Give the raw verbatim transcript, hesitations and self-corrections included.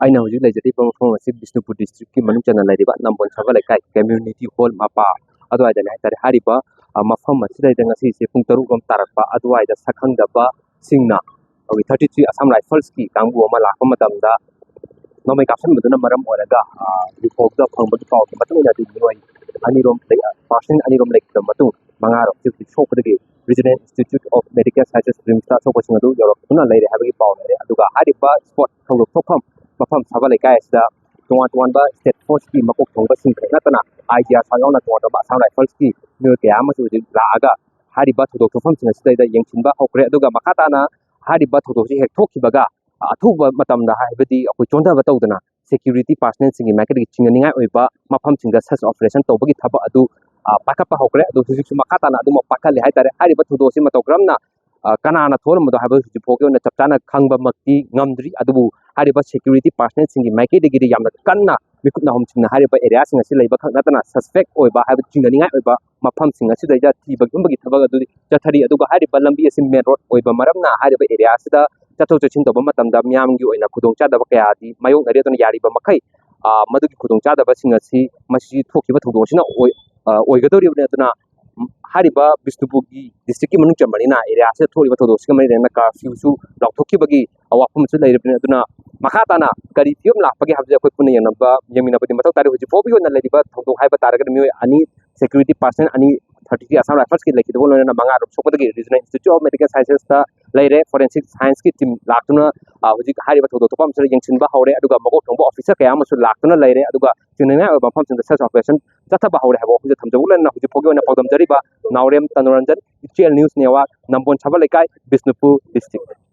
ꯑꯩꯅ ꯍꯧꯖꯤꯛ ꯂꯩꯖꯔꯤꯕ ꯃꯐꯝ ꯑꯁꯤ ꯕꯤꯁꯅꯨꯄꯨꯔ ꯗꯤꯁꯇ꯭ꯔꯤꯛꯀꯤ ꯃꯅꯨꯡ ꯆꯟꯅ ꯂꯩꯔꯤꯕ ꯅꯝꯕꯣꯜ ꯁꯚꯥ ꯂꯩꯀꯥꯏ ꯀꯝꯃ꯭ꯌꯨꯅꯤꯇꯤ ꯍꯣꯜ ꯃꯄꯥ ꯑꯗꯨꯋꯥꯏꯗꯅꯤ ꯍꯥꯏꯇꯥꯔꯦ꯫ ꯍꯥꯏꯔꯤꯕ, ꯑ, ꯃꯐꯝ ꯑꯁꯤꯗꯩꯗ ꯉꯁꯤꯁꯦ ꯄꯨꯡ ꯇꯔꯨꯛ ꯔꯣꯝ ꯇꯥꯔꯛꯄ ꯑꯗꯨꯋꯥꯏꯗ ꯁꯛꯈꯪꯗꯕꯁꯤꯡꯅ ꯑꯩꯈꯣꯏꯒꯤ thirty three Assam Riflesꯀꯤ ꯀꯥꯡꯕꯨ ꯑꯃ ꯂꯥꯛꯄ ꯃꯇꯝꯗ ꯅꯣꯡꯃꯩ ꯀꯥꯞꯁꯤꯟꯕꯗꯨꯅ ꯃꯔꯝ ꯑꯣꯏꯔꯒ, ꯑ, ꯍꯧꯖꯤꯛ ꯐꯥꯎꯕꯗ ꯐꯪꯕꯒꯤ ꯄꯥꯎꯒꯤ ꯃꯇꯨꯡ ꯏꯟꯅꯗꯤ ꯃꯤꯑꯣꯏ ꯑꯅꯤꯔꯣꯝ ꯂꯩ-, ꯑ, ꯄꯥꯔꯁꯟ ꯑꯅꯤꯔꯣꯝ ꯂꯩꯈꯤꯕ ꯃꯇꯨꯡ ꯃꯉꯥꯔꯣꯝ ꯍꯧꯖꯤꯛ ꯁꯣꯛꯄꯗꯒꯤ Regional Institute of Medical Sciences RIMSꯇ ꯁꯣꯛꯄꯁꯤꯡ ꯑꯗꯨ ꯌꯧꯔꯛꯇꯨꯅ ꯂꯩꯔꯦ ꯍꯥꯏꯕꯒꯤ ꯄꯥꯎ ꯂꯩꯔꯦ꯫ ꯑꯗꯨꯒ ꯍꯥꯏꯔꯤꯕ ꯁ꯭ꯄꯣꯠ ꯊꯧꯗꯣꯛ ꯊꯣꯛꯐꯝ ꯃꯐꯝ ꯁꯚꯥ ꯂꯩꯀꯥꯏ ꯑꯁꯤꯗ ꯇꯣꯉꯥꯟ ꯇꯣꯉꯥꯟꯕ state forceꯀꯤ ꯃꯀꯣꯛ ꯊꯣꯡꯕꯁꯤꯡ ꯈꯛ ꯅꯠꯇꯅ IGR ꯁꯥ ꯌꯥꯎꯅ ꯇꯣꯉꯥꯟ ꯇꯣꯉꯥꯟꯕ Assam Riflesꯀꯤ ꯃꯤꯑꯣꯏ ꯀꯌꯥ ꯑꯃꯁꯨ ꯍꯧꯖꯤꯛ ꯂꯥꯛꯑꯒ ꯍꯥꯏꯔꯤꯕ ꯊꯧꯗꯣꯛ ꯊꯣꯛꯐꯝꯁꯤꯡ ꯑꯁꯤꯗꯩꯗ ꯌꯦꯡꯁꯤꯟꯕ ꯍꯧꯈ꯭ꯔꯦ꯫ ꯑꯗꯨꯒ ꯃꯈꯥ ꯇꯥꯅ ꯍꯥꯏꯔꯤꯕ ꯊꯧꯗꯣꯛꯁꯤ ꯍꯦꯛ ꯊꯣꯛꯈꯤꯕꯒ ꯑꯊꯨꯕ ꯃꯇꯝꯗ ꯍꯥꯏꯕꯗꯤ ꯑꯩꯈꯣꯏ ꯆꯣꯟꯊꯕ ꯇꯧꯗꯅ security personnelꯁꯤꯡꯒꯤ ꯃꯥꯏꯀꯩꯗꯒꯤ ꯆꯤꯡꯅꯅꯤꯡꯉꯥꯏ ꯑꯣꯏꯕ ꯃꯐꯝꯁꯤꯡꯗ search operation ꯇꯧꯕꯒꯤ ꯊꯕꯛ ꯑꯗꯨ, ꯑ, ꯄꯥꯏꯈꯠꯄ ꯍꯧꯈ꯭ꯔꯦ꯫ ꯑꯗꯨ ꯍꯧꯖꯤꯛꯁꯨ ꯃꯈꯥ ꯇꯥꯅ ꯑꯗꯨꯃꯛ ꯄꯥꯏꯈꯠꯂꯤ ꯍꯥꯏꯇꯥꯔꯦ꯫ ꯍꯥꯏꯔꯤꯕ ꯊꯧꯗꯣꯛ ꯑꯁꯤ ꯃꯇꯧ ꯀꯔꯝꯅ, ꯑ, ꯀꯅꯥꯅ ꯊꯣꯛꯍꯜꯂꯝꯕꯅꯣ ꯍꯥꯏꯕ ꯍꯧꯖꯤꯛ ꯐꯥꯎꯒꯤ ꯑꯣꯏꯅ ꯆꯞ ꯆꯥꯅ ꯈꯪꯕꯃꯛꯇꯤ ꯉꯝꯗ꯭ꯔꯤ꯫ ꯑꯗꯨꯕꯨ ꯍꯥꯏꯔꯤꯕ security personnelꯁꯤꯡꯒꯤ ꯃꯥꯏꯀꯩꯗꯒꯤꯗꯤ ꯌꯥꯝꯅ ꯀꯟꯅ ꯃꯤꯈꯨꯠ ꯅꯥꯍꯨꯝꯁꯤꯡꯅ ꯍꯥꯏꯔꯤꯕ areaꯁꯤꯡ ꯑꯁꯤ ꯂꯩꯕ ꯈꯛ ꯅꯠꯇꯅ suspect ꯑꯣꯏꯕ ꯍꯥꯏꯕ ꯆꯤꯡꯅꯅꯤꯡꯉꯥꯏ ꯑꯣꯏꯕ ꯃꯐꯝꯁꯤꯡ ꯑꯁꯤꯗꯩꯗ ꯊꯤꯕ ꯍꯨꯝꯕꯒꯤ ꯊꯕꯛ ꯑꯗꯨꯗꯤ ꯆꯠꯊꯔꯤ꯫ ꯑꯗꯨꯒ ꯍꯥꯏꯔꯤꯕ ꯂꯝꯕꯤ ꯑꯁꯤ main road ꯑꯣꯏꯕ ꯃꯔꯝꯅ ꯍꯥꯏꯔꯤꯕ areaꯁꯤꯗ ꯆꯠꯊꯣꯛ ꯆꯠꯁꯤꯟ ꯇꯧꯕ ꯃꯇꯝꯗ ꯃꯤꯌꯥꯝꯒꯤ ꯑꯣꯏꯅ ꯈꯨꯗꯣꯡꯆꯥꯗꯕ ꯀꯌꯥꯗꯤ ꯃꯥꯌꯣꯛꯅꯔꯤ꯫ ꯑꯗꯨꯅ ꯌꯥꯔꯤꯕ ꯃꯈꯩ, ꯑ, ꯃꯗꯨꯒꯤ ꯈꯨꯗꯣꯡꯆꯥꯗꯕꯁꯤꯡ ꯑꯁꯤ ꯃꯁꯤ ꯊꯣꯛꯈꯤꯕ ꯊꯧꯗꯣꯛ ꯑꯁꯤꯅ ꯑꯣꯏ-, ꯑ, ꯑꯣꯏꯒꯗꯧꯔꯤꯕꯅꯤ꯫ ꯑꯗꯨꯅ ꯍꯥꯏꯔꯤꯕ ꯕꯤꯁꯅꯨꯄꯨꯔꯒꯤ districtꯀꯤ ꯃꯅꯨꯡ ꯆꯟꯕꯅꯤꯅ areaꯁꯤꯗ ꯊꯣꯛꯂꯤꯕ ꯊꯧꯗꯣꯛꯁꯤꯒ ꯃꯔꯤ ꯂꯩꯅꯅ curfewꯁꯨ ꯂꯥꯎꯊꯣꯛꯈꯤꯕꯒꯤ ꯑꯋꯥꯐꯝꯁꯨ ꯂꯩꯔꯤꯕꯅꯤ꯫ ꯑꯗꯨꯅ ꯃꯈꯥ ꯇꯥꯅ ꯀꯔꯤ ꯐꯤꯕꯝ ꯂꯥꯛꯄꯒꯦ ꯍꯥꯏꯕꯁꯦ ꯑꯩꯈꯣꯏ ꯄꯨꯟꯅ ꯌꯦꯡꯅꯕ, ꯌꯦꯡꯃꯤꯟꯅꯕꯗꯤ ꯃꯊꯧ ꯇꯥꯔꯤ꯫ ꯍꯧꯖꯤꯛ ꯐꯥꯎꯕꯒꯤ ꯑꯣꯏꯅ ꯂꯩꯔꯤꯕ ꯊꯧꯗꯣꯛ ꯍꯥꯏꯕ ꯇꯥꯔꯒꯗꯤ ꯃꯤꯑꯣꯏ ꯑꯅꯤ, security personnel ꯑꯅꯤ, thirty three Assam Riflesꯀꯤ ꯂꯩꯈꯤꯗꯕ ꯂꯣꯏꯅꯅ ꯃꯉꯥ ꯔꯣꯝ ꯁꯣꯛꯄꯗꯒꯤ Regional Institute of Medical Sciencesꯇ ꯂꯩꯔꯦ꯫ Forensic Scienceꯀꯤ team ꯂꯥꯛꯇꯨꯅ, ꯑ, ꯍꯧꯖꯤꯛ ꯍꯥꯏꯔꯤꯕ ꯊꯧꯗꯣꯛ ꯊꯣꯛꯐꯝꯁꯤꯗ ꯌꯦꯡꯁꯤꯟꯕ ꯍꯧꯔꯦ꯫ ꯑꯗꯨꯒ ꯃꯀꯣꯛ ꯊꯣꯡꯕ officer ꯀꯌꯥ ꯑꯃꯁꯨ ꯂꯥꯛꯇꯨꯅ ꯂꯩꯔꯦ꯫ ꯑꯗꯨꯒ ꯆꯤꯡꯅꯅꯤꯡꯉꯥꯏ ꯑꯣꯏꯕ ꯃꯐꯝꯁꯤꯡꯗ search operation ꯆꯠꯊꯕ ꯍꯧꯔꯦ ꯍꯥꯏꯕ ꯋꯥꯐꯝꯁꯦ ꯊꯝꯖꯕ ꯂꯣꯏꯅꯅ ꯍꯧꯖꯤꯛ ꯐꯥꯎꯒꯤ ꯑꯣꯏꯅ ꯄꯥꯎꯗꯝꯖꯔꯤꯕ ꯅꯥꯎꯔꯦꯝ ꯇꯅꯨꯔꯟꯖꯟ, ꯏꯆꯦꯜ News Network, ꯅꯝꯕꯣꯜ ꯁꯚꯥ ꯂꯩꯀꯥꯏ, ꯕꯤꯁꯅꯨꯄꯨꯔ district꯫